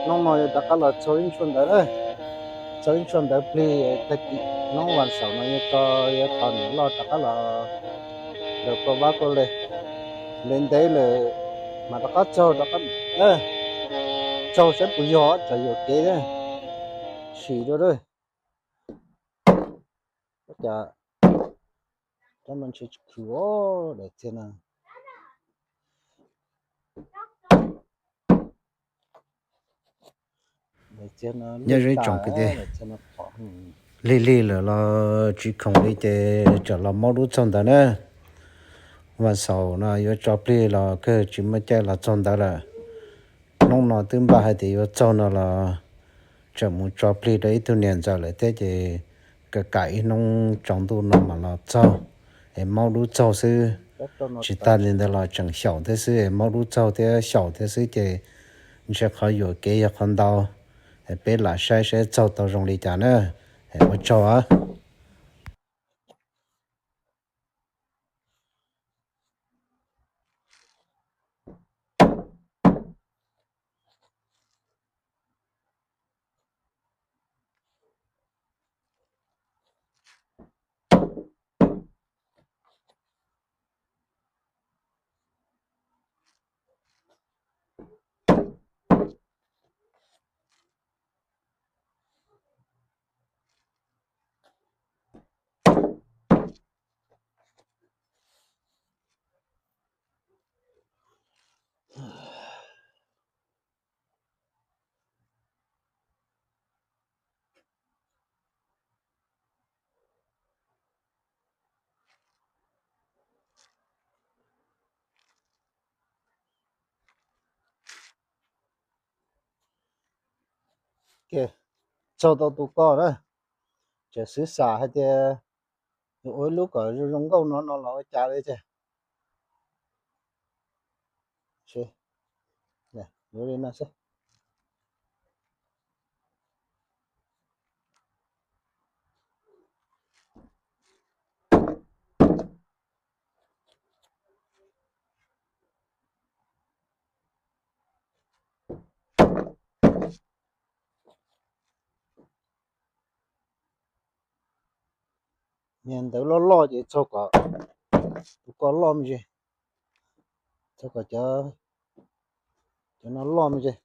Hnub no yuav rov qab los txog ib tshuaj ntawv na, txog ib tshuaj ntawv plig, tag kis hnub vas xaum no yuav tso, yuav tos niam loj rov qab los ntawm koj vab koj le. Ntev ntev lawm mas rov qab txog, rov qab txog saib puas yog, tsam yuam kev sim rau. Cas rab no ntshe tsis khwv os, daim txiag no. Nyob zoo ib tsoom kwv tij, lig lig lawm los tsis khoom li ces tseem los maub dub txaug ntawv na. Vas xaum no yuav tso plig los kawg tsis muaj caij los txaug ntawv lawm. Hnub no twb npaj hais tias yuav txaug no los tseem mus tso plig rau ib tug niam ntxawm lawm thiab ces kam kam ib hnub tsaus ntuj no mam los txaug es maub dub txaug xwb. Tsis tag li ntawd los tseem xyaum thiab xwb es maub dub txaug thiab xyaum thiab xwb ces ntshe qhov yuam kev yog qhov ntau. Peb lam saib saib txaug tau zoo li cas na. Ua tsaug. Txog tau tus ko na, tseem xwv xam hais tias ua ib lub kom zoo zoo nkauj no no los ua cas li ces. Niag ntawv loj loj ces txog kom tus ko loj me ntsis, txog kom cov, cov no loj me ntsis.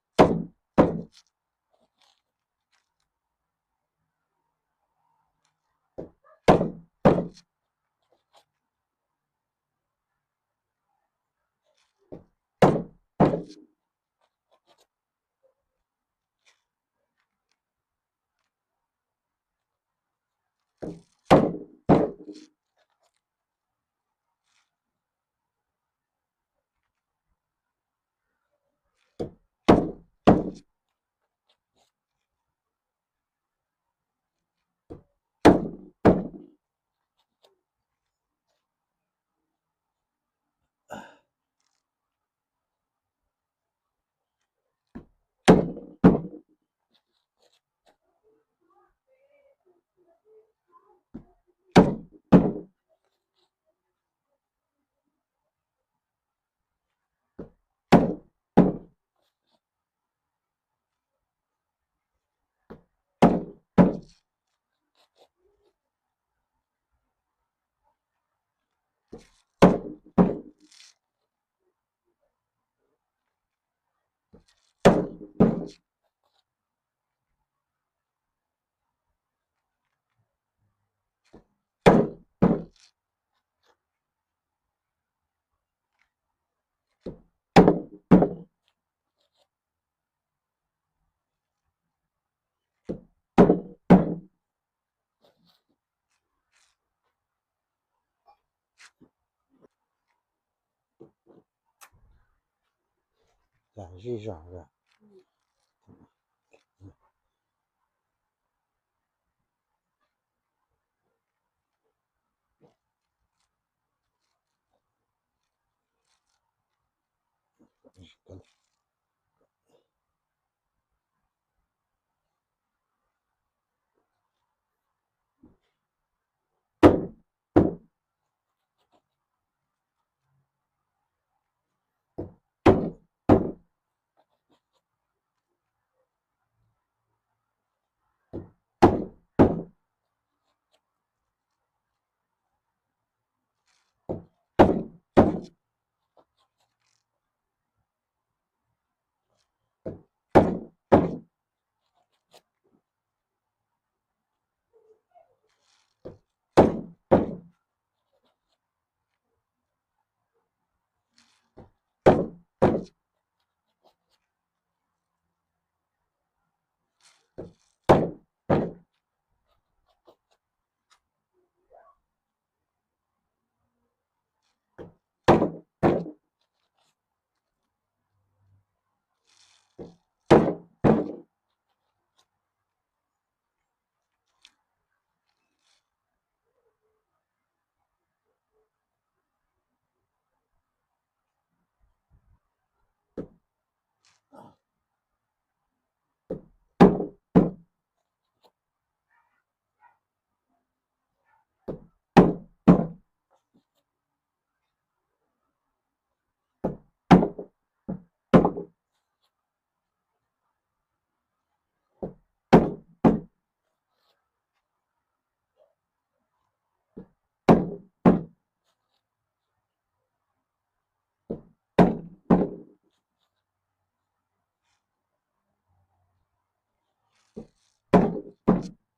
Zij zog.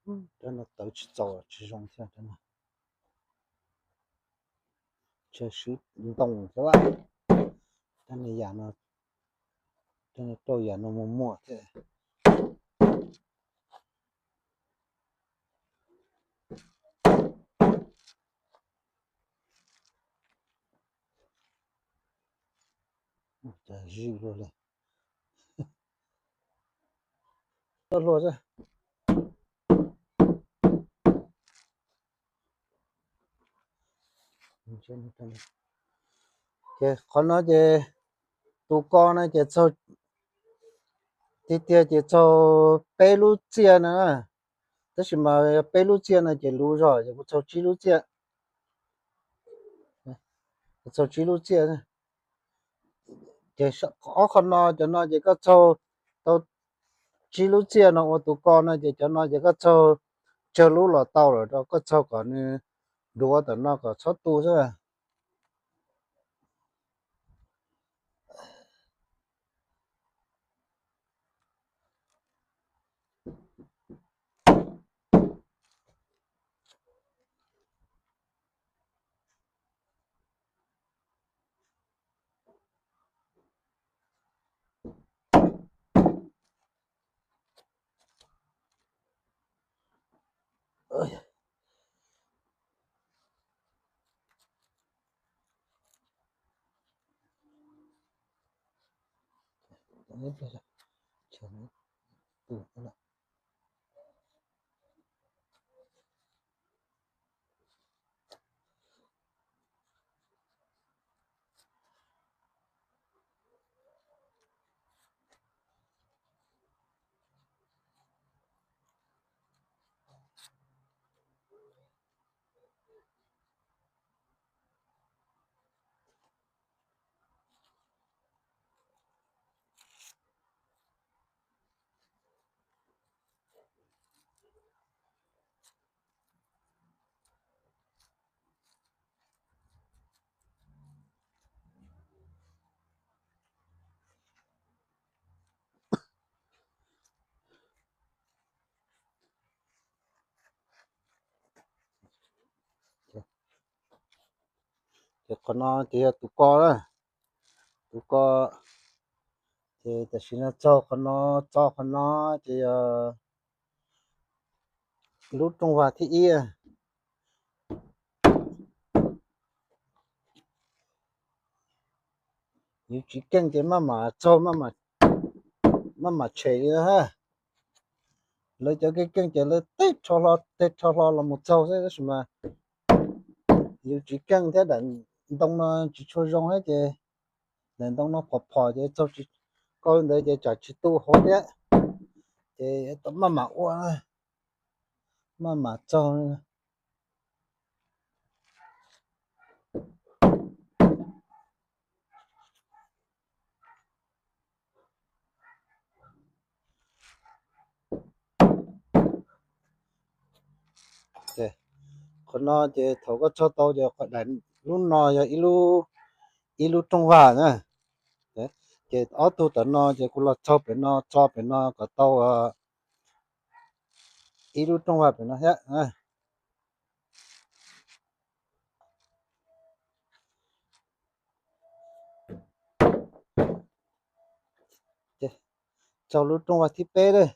Cov no tawv tsis txaus tsis zoo thiab. Cov no tsam swb ntoo xwb. Cov no yam no, cov no rau yam no mus muag thiab. Cov zij luaj li. Txoj hlua xwb. Ces qhov no ces tus ko no ces txaug, tiag tiag ces txaug peb lub txiaj no. Tab sis mas yog peb lub txiaj no ces luv zog, ces kuv txaug tsib lub txiaj. Kuv txaug tsib lub txiaj. Ces ob qho no, cov no ces koj txaug tau tsib lub txiaj no ua tus ko no ces cov no ces koj txaug tsawg lub los tau lawm rau koj txaug kom nws duav tom no kom txhob tu xwb. Ces qhov no ces yog tus ko na, tus ko. Ces tam sim no txog qhov no, txog qhov no ces yog lub rooj vag thib ib. Yus tsis keej ces maj mam txaug, maj mam tshem li na. Lawv cov keej keej ces lawv teg rho hlo teg rho hlo los mus txaug xwb, tab sis mas yus tsis keej thiab daim ntoo no tsis tshua zoo thiab ces daim ntoo no phom phom ces txaug tsis, koj li ntawd ces tsam tsis tu hauv thiab. Ces maj mam ua, maj mam txaug. Qhov no ces thaum koj txog tau ces daim lub no yog ib lub, ib lub rooj vag na. Ces ob tug tom no ces kuv los txog pem no, txo pem no kom tau ib lub rooj vag pem no thiab. Txog lub rooj vag thib peb lawm.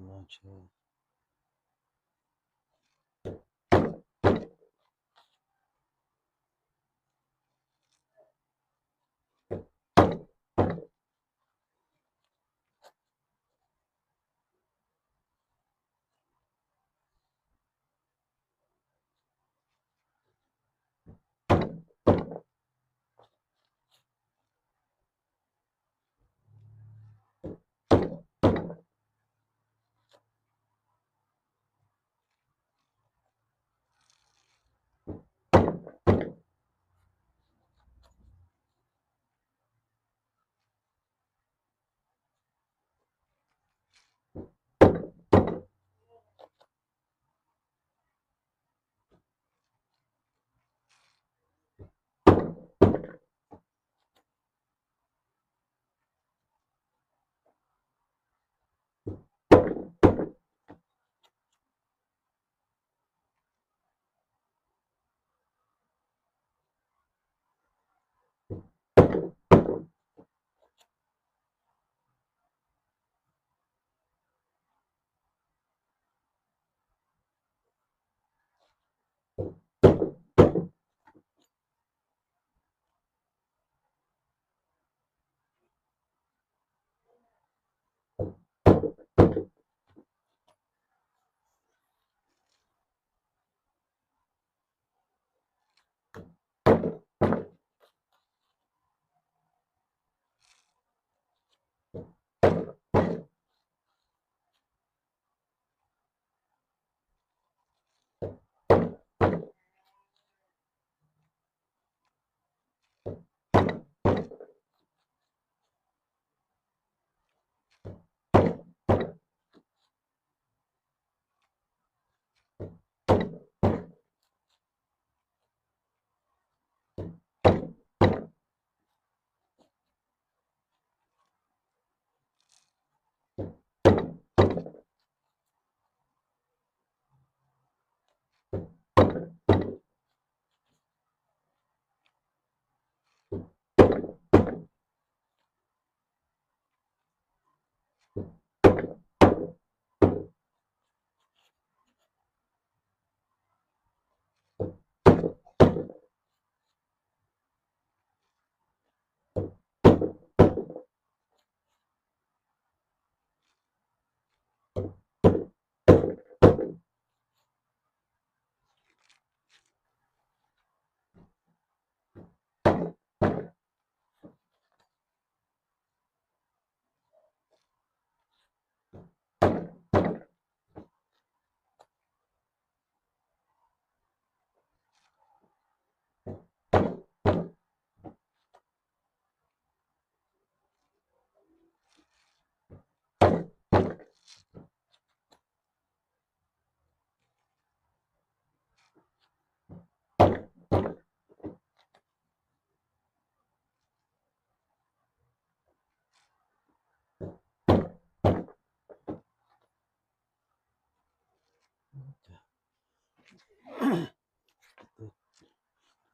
no tsheb.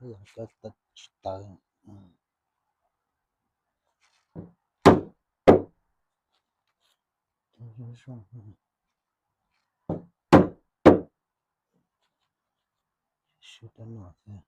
Yog cov tsis tawv. Sib rab no thiab.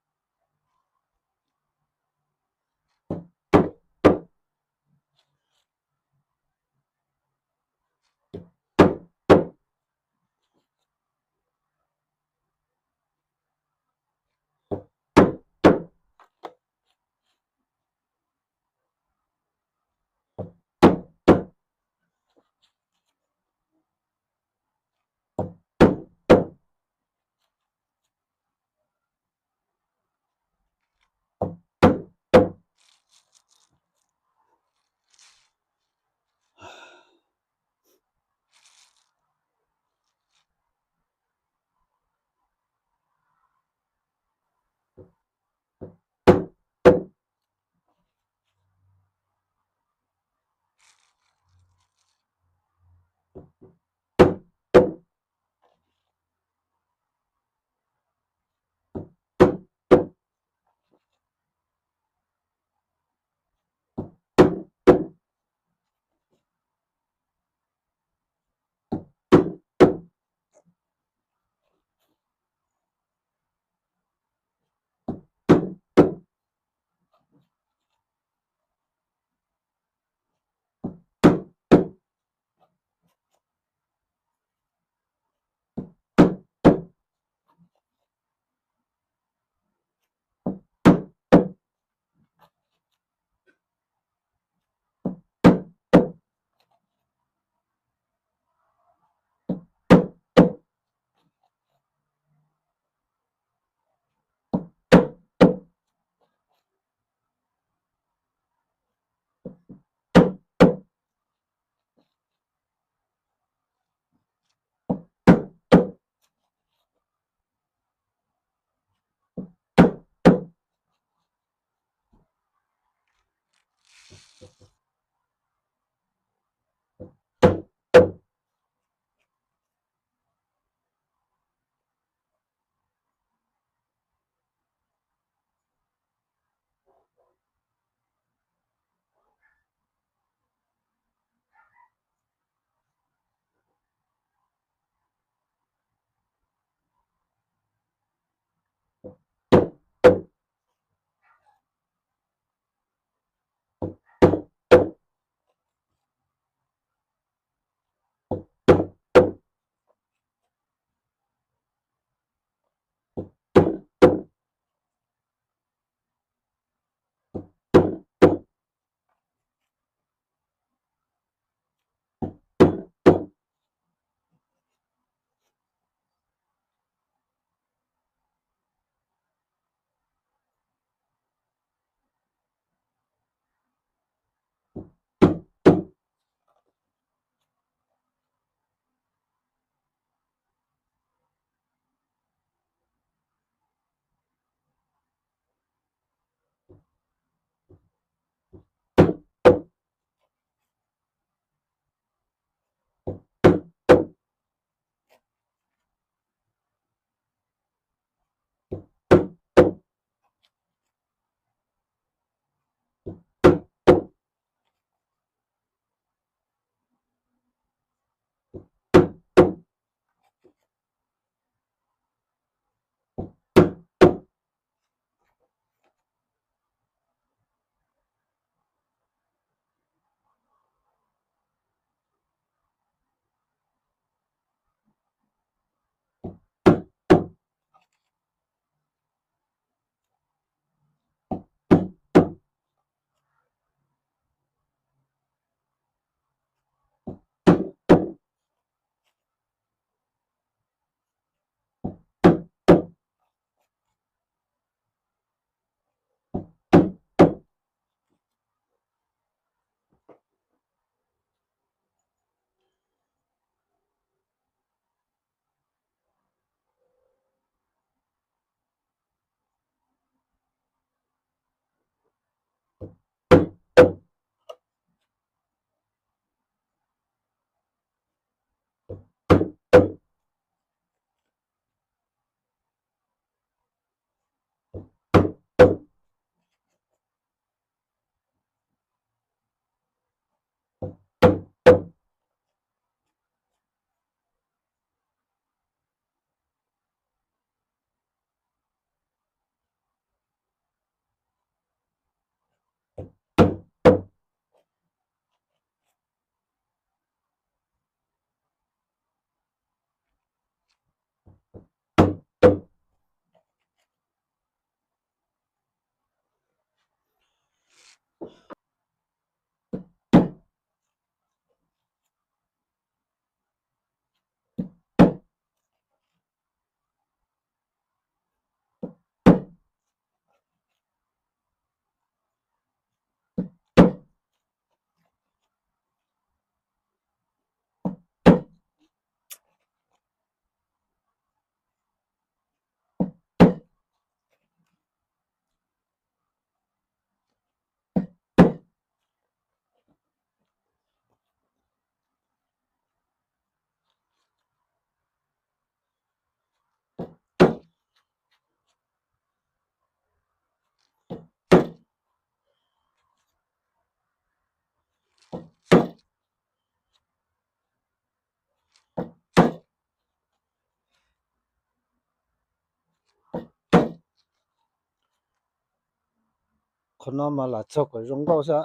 Qhov no mas lam txaug kom zoo nkauj xwb,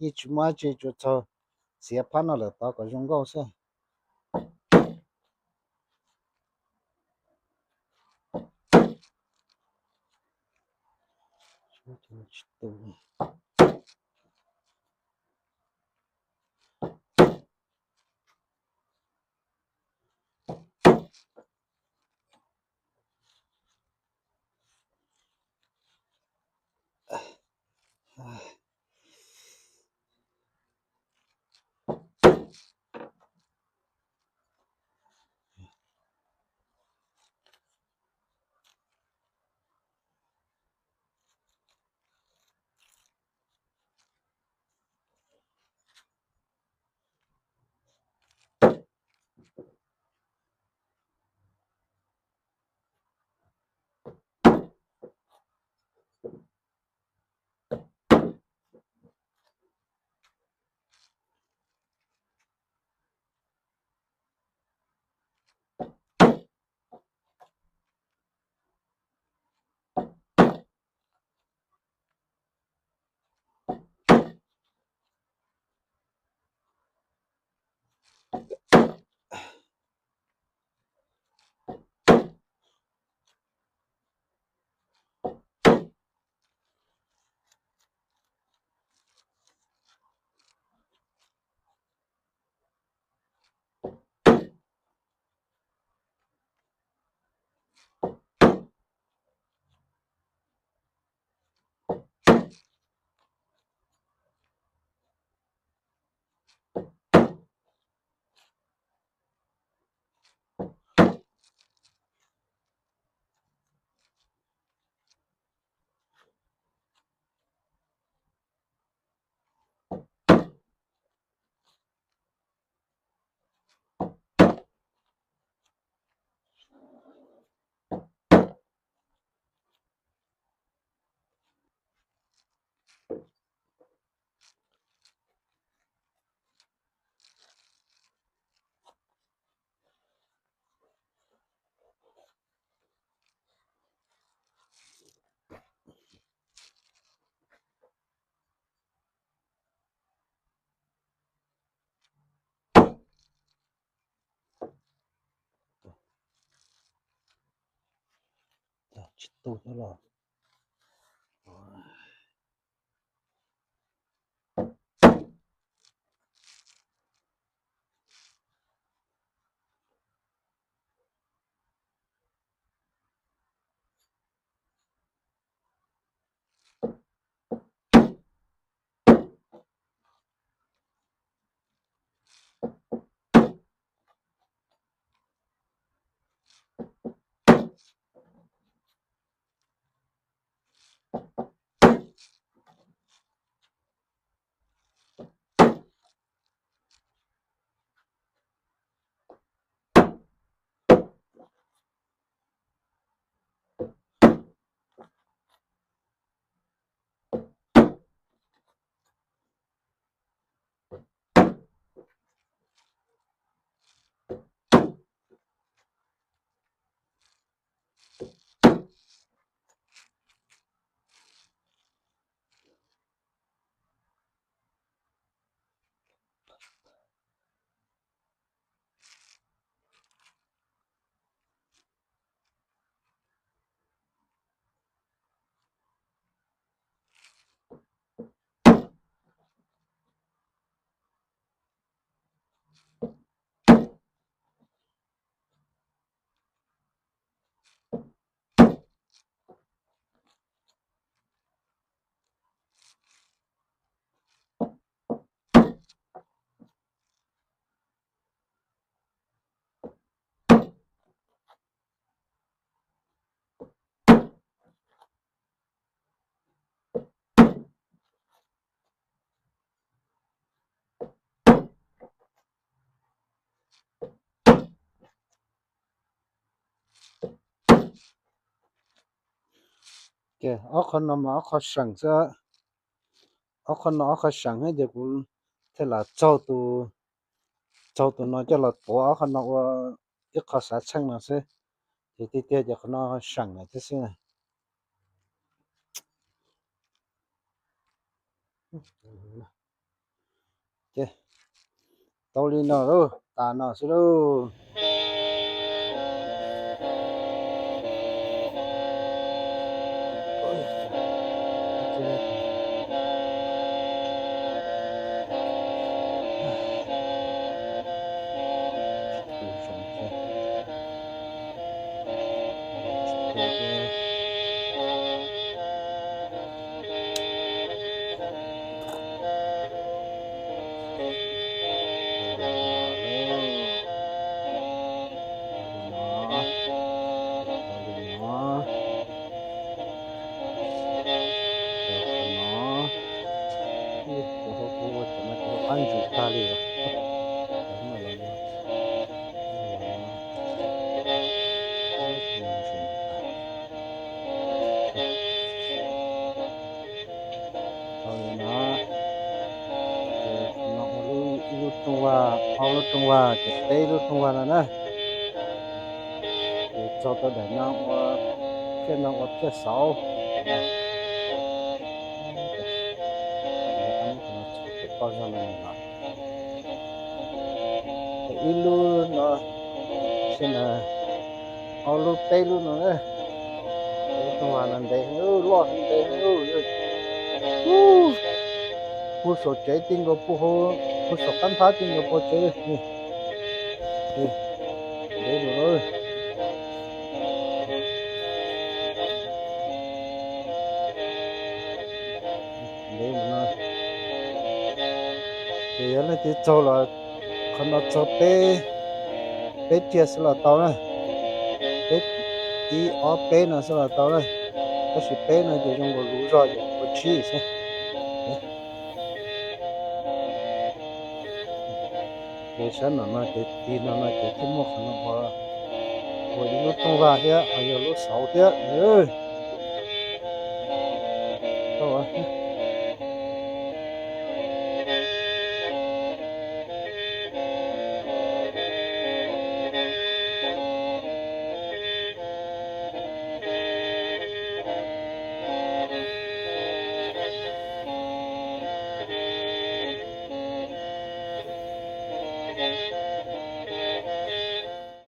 yeej tsis muaj dab tsi, tsuas txaug txiav phab no lawm tod kom zoo nkauj xwb. Tsis tu thiab los. Ces ob qho no mas ob qho seem xwb. Ob qho no ob qho seem thiab ces kuv thiaj lam txaug tus, txaug tus no coj los tuav ob qho no ua ib qho xav txheej no xwb. Ces tiag tiag ces qhov no seem lawm thiab xwb. Ces tau li no lauj, tas no xwb lauj. Qhov no, ib qhov kuv ua cov no kuv qab ntsis tag li os. Tau li no, ces no ua ib lub rooj vag, ob lub rooj vag, ces peb lub rooj vag no na. Ces txog rau daim no ua phiaj no ua phiaj xauv. Ces ib lub no, xwb na, ob lub peb lub no na. Peb lub rooj vag no ntev, loj ntev. Puag saum tsev ti nkaus puag hauv, puag saum qab nthab ti nkaus puag tsev. Ntev lawm. Ntev lawm no. Ces yog leej twg txaug los qhov no txog peb, peb riag xwb los tau na. Peb, ib ob peb no xwb los tau na. Tab sis peb no ces zoo nkaus luv zog ces ua tsib xwb. Ces sab no no ces tig no no ces thiaj muaj qhov no ua, ua ib lub rooj vag thiab, yog lub xauv thiab. Tau,